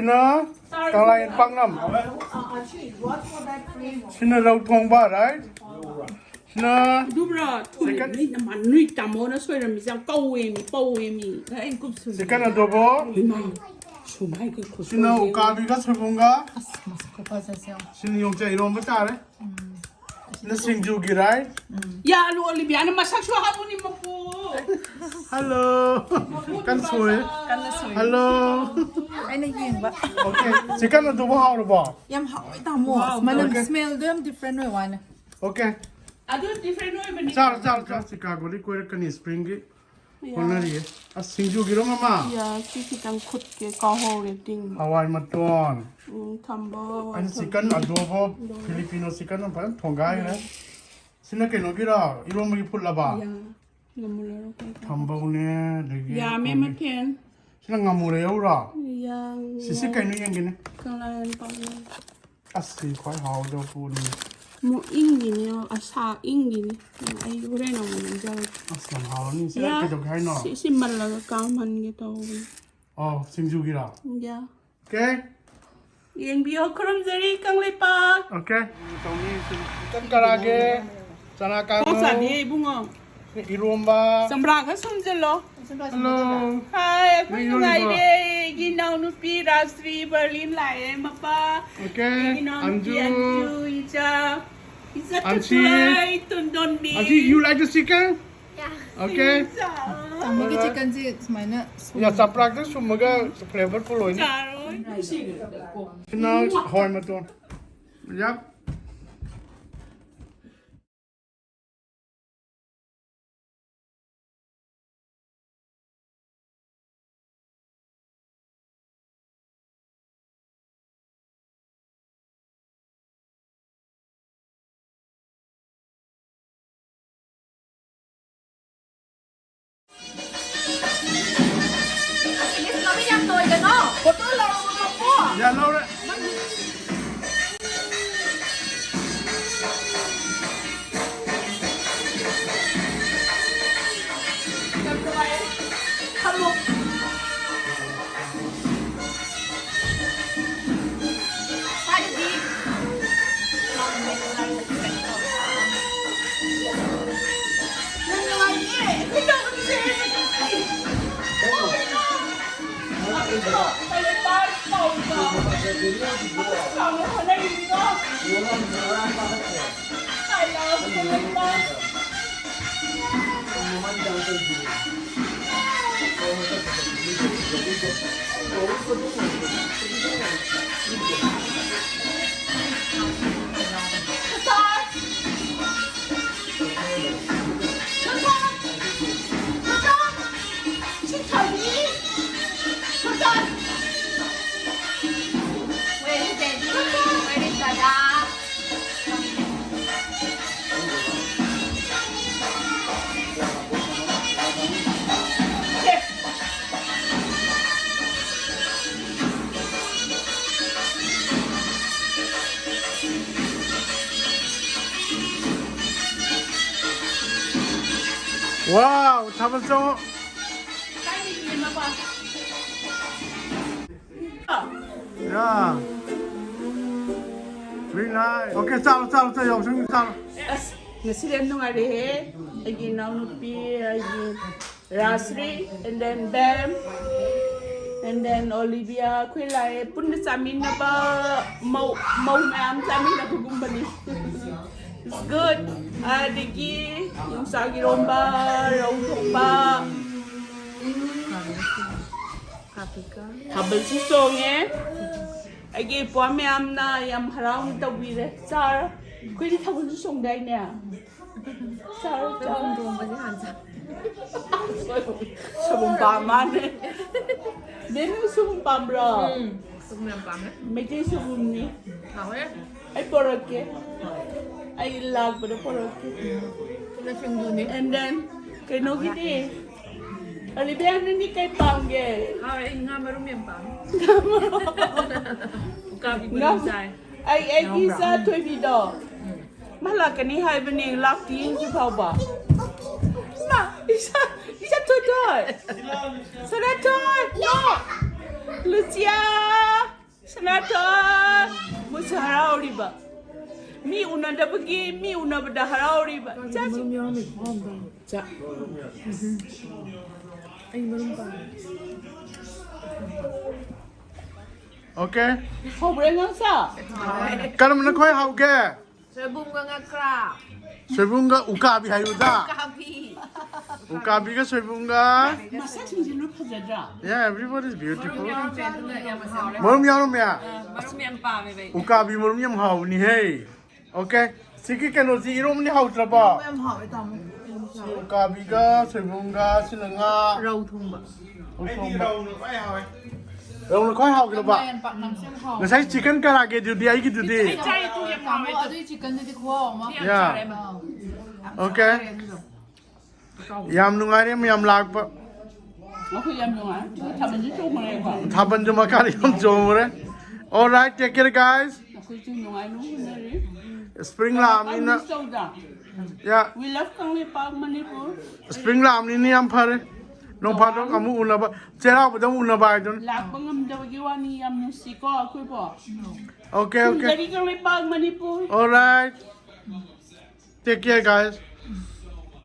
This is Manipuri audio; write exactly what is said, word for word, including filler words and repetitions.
ꯁꯤꯅ ꯀꯪꯂꯥꯌꯦꯟ ꯄꯥꯛꯅꯝ꯫ ꯁꯤꯅ ꯔꯧ ꯊꯣꯡꯕ, right? ꯁꯤꯅ ꯑꯗꯨꯕ꯭ꯔꯣ? ꯊꯨꯝ, ꯅꯣꯏ ꯅꯃꯥꯟ-, ꯅꯣꯏ ꯇꯥꯃꯣꯅ ꯁꯣꯏꯔꯝꯃꯤꯁꯦ ꯌꯥꯝ ꯀꯧꯋꯦꯃꯤ, ꯄꯧꯋꯦꯃꯤ꯫ ꯆꯤꯛꯀꯟ ꯑꯗꯣꯕꯣ꯫ ꯏꯃꯥ, ꯁꯨꯃꯥꯏꯒ ꯈꯨꯠ-, ꯁꯤꯅ ꯎꯀꯥꯕꯤꯒ ꯁꯣꯏꯕꯨꯝꯒ꯫ ꯑꯁ, ꯃꯁꯛ ꯈꯨꯐꯖꯁꯦ ꯌꯦꯡꯉꯣ꯫ ꯁꯤꯅ ꯌꯣꯡꯆꯥꯛ ꯏꯔꯣꯝꯕ ꯇꯥꯔꯦ꯫ ꯁꯤꯅ ꯁꯤꯡꯖꯨꯒꯤ, right? ꯌꯥ, ꯑꯂꯨ ꯑꯣꯂꯤꯕꯤꯌꯥꯅ ꯃꯁꯛꯁꯨ ꯍꯥꯞꯄꯨꯅꯤ ꯃꯄꯨ꯫ Hello꯫ ꯀꯟ ꯁꯣꯏ꯫ ꯀꯟꯅ ꯁꯣꯏ꯫ Hello꯫ ꯑꯩꯅ ꯌꯦꯡꯕ꯫ Okay꯫ ꯆꯤꯛꯀꯟ ꯑꯗꯨꯕꯨ ꯍꯥꯎꯔꯕꯣ? ꯌꯥꯝ ꯍꯥꯎꯋꯦ, ꯇꯥꯃꯣ꯫ ꯃꯅꯝ, okay, smell ꯗꯣ ꯌꯥꯝ different ꯑꯣꯏ ꯋꯥꯅꯦ꯫ Okay꯫ ꯑꯗꯨ different ꯑꯣꯏꯕꯅꯤ꯫ ꯆꯥꯔꯣ, ꯆꯥꯔꯣ, ꯆꯥꯔꯣ꯫ ꯆꯤꯀꯥꯒꯣꯗꯤ ꯀꯣꯏꯔꯛꯀꯅꯤ spring ꯒꯤ꯫ ꯌꯥ꯫ ꯍꯣꯠꯅꯔꯤꯌꯦ꯫ ꯑꯁ, ꯁꯤꯡꯖꯨꯒꯤꯔꯣ, ꯃꯃꯥ? ꯌꯥ, ꯁꯤ ꯈꯤꯇꯪ ꯈꯨꯠꯀꯦ, ꯀꯥꯎꯍꯧꯔꯦ, ꯇꯤꯡ꯫ ꯍꯋꯥꯏ ꯃꯇꯣꯟ꯫ ꯎꯝ, ꯊꯝꯕ ꯍꯋꯥꯏ ꯑꯩꯅ ꯊꯝ-, chicken adobo, ꯂꯣꯏꯔꯦ꯫ Filipino chicken ꯑꯃ ꯐꯖꯅ ꯊꯣꯡꯒꯥꯏꯈ꯭ꯔꯦ꯫ ꯌꯥ꯫ ꯁꯤꯅ ꯀꯩꯅꯣꯒꯤꯔꯣ? ꯏꯔꯣꯝꯕꯒꯤ ꯐꯨꯠꯂꯕ? ꯌꯥ꯫ ꯉꯥꯃꯨ ꯂꯧꯔꯣ, ꯀꯩ ꯀꯩ꯫ ꯊꯝꯕꯧꯅꯦ, ꯑꯗꯒꯤ ꯌꯥꯝꯃꯦ ꯀꯣꯕꯤ꯫ ꯃꯊꯦꯜ꯫ ꯁꯤꯅ ꯉꯥꯃꯨ ꯂꯩꯍꯧꯔꯣ? ꯌꯥ, ꯁꯤꯁꯤ ꯉꯥ-, ꯀꯩꯅꯣ ꯌꯦꯡꯒꯦꯅꯦ꯫ ꯀꯪꯂꯥꯌꯦꯟ ꯄꯥꯛꯅꯝ꯫ ꯑꯁ, ꯁꯤ ꯈ꯭ꯋꯥꯏ ꯍꯥꯎꯗꯕ ꯄꯣꯠꯅꯤ꯫ ꯑꯃꯨꯛ ꯏꯪꯒꯤꯅꯤ, ꯑꯁꯥ ꯏꯪꯒꯤꯅꯤ꯫ ꯑꯩ ꯍꯣꯔꯦꯟ ꯑꯃꯨꯛ ꯅꯤꯡꯖꯔꯒꯦ꯫ ꯑꯁ, ꯌꯥꯝ ꯍꯥꯎꯔꯅꯤ꯫ ꯁꯤ ꯌꯥ꯫ ꯀꯩꯗꯧꯒꯦ ꯍꯥꯏꯅꯣ? ꯁꯤ, ꯁꯤ ꯃꯜꯂꯒ ꯀꯥꯝꯍꯟꯒꯦ ꯇꯧꯕꯅꯤ꯫ ꯑꯣ, ꯁꯤꯡꯖꯨꯒꯤꯔꯣ? ꯌꯥ꯫ Okay꯫ ꯌꯦꯡꯕꯤꯌꯣ, ꯈꯨꯔꯨꯝꯖꯔꯤ ꯀꯪꯂꯩꯄꯥꯛ꯫ Okay꯫ ꯇꯧꯅꯤ, ꯁꯤ chicken ꯀꯔꯥꯒꯦ, ꯆꯅꯥ ꯀꯥꯡꯉꯧ꯫ ꯄꯥꯎ ꯆꯥꯗꯦ, ꯏꯕꯨꯡꯉꯣ꯫ ꯏꯔꯣꯝꯕ꯫ ꯆꯝꯄ꯭ꯔꯥ ꯈꯔ ꯁꯨꯝꯖꯤꯜꯂꯣ꯫ Hello꯫ ꯍꯥꯏ, ꯑꯩꯈꯣꯏ ꯅꯣꯏ ꯏꯔꯣꯝꯕ꯫ ꯅꯨꯡꯉꯥꯏꯔꯦ꯫ ꯑꯩꯒꯤ ꯏꯅꯥꯎꯅꯨꯄꯤ ꯔꯥꯖꯁ꯭ꯔꯤ ꯕꯔꯂꯤꯟ ꯂꯥꯛꯑꯦ, ꯃꯄꯥ꯫ Okay, ꯑꯩꯒꯤ ꯏꯅꯥꯎꯅꯨꯄꯤ ꯑꯟꯖꯨ꯫ ꯑꯟꯖꯨ, ꯏꯆꯥ꯫ ꯏꯆꯥ Anshi. ꯀꯁꯨꯔꯥꯏ ꯇꯣꯟꯗꯣꯟꯕꯤ꯫ Anshi, you like the chicken? Yeah. Okay. ꯏꯆꯥ꯫ ꯇꯥꯃꯣꯒꯤ chickenꯁꯦ ꯁꯨꯃꯥꯏꯅ ꯁꯨꯝ- ꯌꯥ, ꯆꯝꯄ꯭ꯔꯥꯁꯦ ꯁꯨꯝꯃꯒ flavorful ꯑꯣꯏꯅꯤ꯫ ꯆꯥꯔꯣꯏ꯫ ꯁꯤꯅ ꯍꯋꯥꯏ ꯃꯇꯣꯟ꯫ Yep꯫ Miss ꯃꯃꯤꯠ ꯌꯥꯝ ꯅꯣꯏꯒꯅꯣ꯫ Photo ꯂꯧꯔꯕꯣ, ꯃꯄꯨ? ꯌꯥ, ꯂꯧꯔꯦ꯫ ꯌꯥꯝ ꯅꯨꯡꯉꯥꯏꯔꯦ꯫ ꯐꯝꯃꯣ꯫ Wow, ꯊꯥꯕꯜ ꯆꯣꯡꯉꯣ꯫ Yeah. Green light. Okay, ꯆꯥꯔꯣ, ꯆꯥꯔꯣ, ꯆꯥꯔꯣ, ꯌꯥꯎꯁꯪ ꯆꯥꯔꯣ꯫ ꯑꯁ, ꯉꯁꯤꯗꯤ ꯌꯥꯝ ꯅꯨꯡꯉꯥꯏꯔꯦꯍꯦ꯫ ꯑꯩꯒꯤ ꯏꯅꯥꯎꯅꯨꯄꯤ, ꯑꯩꯒꯤ ꯔꯥꯁ꯭ꯔꯤ, and then ꯕꯦꯝ, and then Olivia, ꯑꯩꯈꯣꯏ ꯂꯥꯛꯑꯦ꯫ ꯄꯨꯟꯅ ꯆꯥꯃꯤꯟꯅꯕ, ꯃꯧ, ꯃꯧ ꯃꯌꯥꯝ ꯆꯥꯃꯤꯟꯅꯕꯒꯨꯝꯕꯅꯤ꯫ It's good. ꯑꯗꯒꯤ ꯌꯣꯡꯆꯥꯛ ꯏꯔꯣꯝꯕ, ꯔꯧ ꯊꯣꯡꯕ, ꯊꯥꯕꯜꯁꯨ ꯆꯣꯡꯉꯦ꯫ ꯑꯩꯒꯤ ꯏꯄ꯭ꯋꯥ ꯃꯌꯥꯝꯅ ꯌꯥꯝ ꯍꯔꯥꯎꯅ ꯇꯧꯕꯤꯔꯦ꯫ ꯆꯥꯔꯣ꯫ ꯑꯩꯈꯣꯏꯗꯤ ꯊꯥꯕꯜꯁꯨ ꯆꯣꯡꯗꯥꯏꯅꯦ? ꯆꯥꯔꯣ, ꯆꯥꯔꯣ꯫ ꯁꯣꯏꯕꯨꯝ ꯊꯣꯡꯕꯁꯦ ꯍꯥꯟꯅ ꯆꯥ-, ꯁꯣꯏꯕꯨꯝ, ꯁꯣꯏꯕꯨꯝ ꯄꯥꯝ ꯃꯥꯅꯦ꯫ ꯕꯦꯝꯃ ꯁꯣꯏꯕꯨꯝ ꯄꯥꯝꯕ꯭ꯔꯣ? ꯎꯝ, ꯁꯣꯏꯕꯨꯝ ꯌꯥꯝ ꯄꯥꯝꯃꯦ꯫ ꯃꯩꯇꯩ ꯁꯣꯏꯕꯨꯝꯅꯤ꯫ ꯍꯥꯎꯋꯦ꯫ ꯑꯩ ꯄꯣꯔꯛꯀꯦ꯫ ꯑꯩ ꯂꯥꯛꯄꯗ ꯄꯣꯔꯛꯀꯦ꯫ ꯎꯝ, ꯆꯨꯝꯅ ꯁꯤꯡꯖꯨꯅꯤ꯫ And then, ꯀꯩꯅꯣꯒꯤꯗꯤ? ꯑꯣꯂꯤꯕꯤꯌꯥ, ꯅꯪꯗꯤ ꯀꯩ ꯄꯥꯝꯒꯦ? ꯍꯥꯎꯋꯦ, ꯑꯩ ꯉꯥ ꯃꯔꯨꯝ ꯌꯥꯝ ꯄꯥꯝꯃꯦ꯫ ꯎꯀꯥꯕꯤ ꯃꯔꯨꯝ ꯉꯥ-, ꯆꯥꯏ꯫ ꯑꯩ, ꯑꯩꯒꯤ ꯌꯥꯎꯕ꯭ꯔꯥ? ꯏꯆꯥ ꯊꯣꯏꯕꯤꯗꯣ꯫ ꯎꯝ꯫ ꯃꯥ ꯂꯥꯛꯀꯅꯤ ꯍꯥꯏꯕꯅꯦ, ꯂꯥꯛꯇꯦ ꯍꯧꯖꯤꯛ ꯐꯥꯎꯕ꯫ ꯃꯥ, ꯏꯆꯥ, ꯏꯆꯥ ꯊꯣꯏꯊꯣꯏ꯫ ꯁꯅꯥꯊꯣꯏ, no! ꯂꯨꯆꯤꯌꯥ, ꯁꯅꯥꯊꯣꯏ꯫ ꯃꯣꯏꯁꯨ ꯍꯔꯥꯎꯔꯤꯕ꯫ ꯃꯤ ꯎꯅꯗꯕꯒꯤ, ꯃꯤ ꯎꯅꯕꯗ ꯍꯔꯥꯎꯔꯤꯕ꯫ ꯆꯥꯁꯤ꯫ ꯃꯔꯨꯝ ꯌꯥꯎꯔꯝꯃꯦ, ꯈꯨꯍꯥꯎ ꯑꯃ ꯇꯧꯔꯦ꯫ ꯆꯥ꯫ ꯎꯝ꯫ ꯑꯩ ꯃꯔꯨꯝ ꯄꯥꯝꯃꯦ꯫ Okay. ꯍꯧꯕ꯭ꯔꯥ ꯅꯪꯁꯨ? ꯀꯔꯝꯕꯅ ꯈ꯭ꯋꯥꯏ ꯍꯥꯎꯒꯦ? ꯁꯣꯏꯕꯨꯝꯒ ꯉꯀ꯭ꯔꯥ ꯁꯣꯏꯕꯨꯝꯒ ꯎꯀꯥꯕꯤ ꯍꯥꯏꯌꯨꯗ꯫ ꯀꯥꯕꯤ ꯎꯀꯥꯕꯤꯒ ꯁꯣꯏꯕꯨꯝꯒ꯫ ꯃꯁꯛꯁꯤꯡꯁꯦ ꯂꯣꯏ ꯐꯖꯗ꯭ꯔꯥ? Yeah, everybody is beautiful. ꯌꯥꯎꯔꯝꯃꯦ ꯑꯗꯨꯅ ꯌꯥꯝ ꯍꯥꯎꯔꯦ꯫ ꯃꯔꯨꯝ ꯌꯥꯎꯔꯝꯃꯦ꯫ ꯃꯔꯨꯝ ꯌꯥꯝ ꯄꯥꯝꯃꯦꯕ ꯑꯩ꯫ ꯎꯀꯥꯕꯤ ꯃꯔꯨꯝ ꯌꯥꯝ ꯍꯥꯎꯕꯅꯤꯍꯦ꯫ Okay. ꯁꯤꯒꯤ ꯀꯩꯅꯣꯁꯤ ꯏꯔꯣꯝꯕꯅꯤ ꯍꯥꯎꯇ꯭ꯔꯕꯣ? ꯌꯥꯝ ꯍꯥꯎꯋꯦ ꯇꯥꯃꯣ꯫ ꯎꯀꯥꯕꯤꯒ ꯁꯣꯏꯕꯨꯝꯒ ꯁꯤꯅ ꯉꯥ꯫ ꯔꯧ ꯊꯣꯡꯕ꯫ ꯎꯁꯣꯝꯕ꯫ ꯔꯧꯅ ꯈ꯭ꯋꯥꯏ ꯍꯥꯎꯒꯦꯕ꯫ ꯃꯌꯥꯟ ꯄꯥꯛꯅꯝꯁꯦ ꯌꯥꯝ ꯍꯥꯎꯋꯦ꯫ ꯉꯁꯥꯏ ꯆꯤꯀꯟ ꯀꯔꯥꯒꯦꯗꯨꯗꯤ ꯑꯩꯒꯤꯗꯨꯗꯤ꯫ ꯆꯥꯏ ꯇꯨ ꯌꯥꯝ ꯍꯥꯎꯋꯦ ꯇꯥꯃꯣ ꯇꯨ꯫ ꯑꯗꯨꯒꯤ ꯆꯤꯀꯟꯗꯨꯗꯤ ꯈꯨꯍꯥꯎ ꯑꯃ꯫ ꯌꯥꯝ ꯌꯥ꯫ ꯆꯥꯔꯦ ꯑꯃ꯫ Okay. ꯌꯥꯝ ꯅꯨꯡꯉꯥꯏꯔꯦ ꯃꯌꯥꯝ ꯂꯥꯛꯄ꯫ ꯑꯩꯈꯣꯏ ꯌꯥꯝ ꯅꯨꯡꯉꯥꯏ꯫ ꯊꯥꯕꯜꯁꯨ ꯆꯣꯡꯉꯨꯔꯦꯀꯣ꯫ ꯊꯥꯕꯜꯁꯨ ꯃꯈꯥꯗ ꯌꯥꯝ ꯆꯣꯡꯉꯨꯔꯦ꯫ Alright, take care, guys. ꯑꯩꯈꯣꯏꯁꯨ ꯅꯨꯡꯉꯥꯏꯅ ꯍꯣꯠꯅꯔꯤ꯫ Spring ꯂꯥꯛꯑꯕꯅꯤꯅ꯫ Miss ꯇꯧꯗ꯭ꯔꯥ? Yeah. We love Kangleipak Manipur. Spring ꯂꯥꯛꯑꯕꯅꯤꯅ ꯌꯥꯝ ꯐꯔꯦ꯫ ꯅꯣꯡ ꯐꯥꯗꯣꯛ ꯑꯃꯨꯛ ꯎꯅꯕ, ꯆꯩꯔꯥꯎꯕꯗ ꯑꯃꯨꯛ ꯎꯅꯕ ꯍꯥꯏꯗꯨꯅꯤ꯫ ꯂꯥꯛꯄ ꯉꯝꯗꯕꯒꯤ ꯋꯥꯅꯤ, ꯌꯥꯝ ꯅꯨꯡꯁꯤꯀꯣ ꯑꯩꯈꯣꯏꯕꯣ꯫ Okay, okay. ꯈꯨꯟꯗꯒꯤ Kangleipak Manipur. Alright. Take care, guys.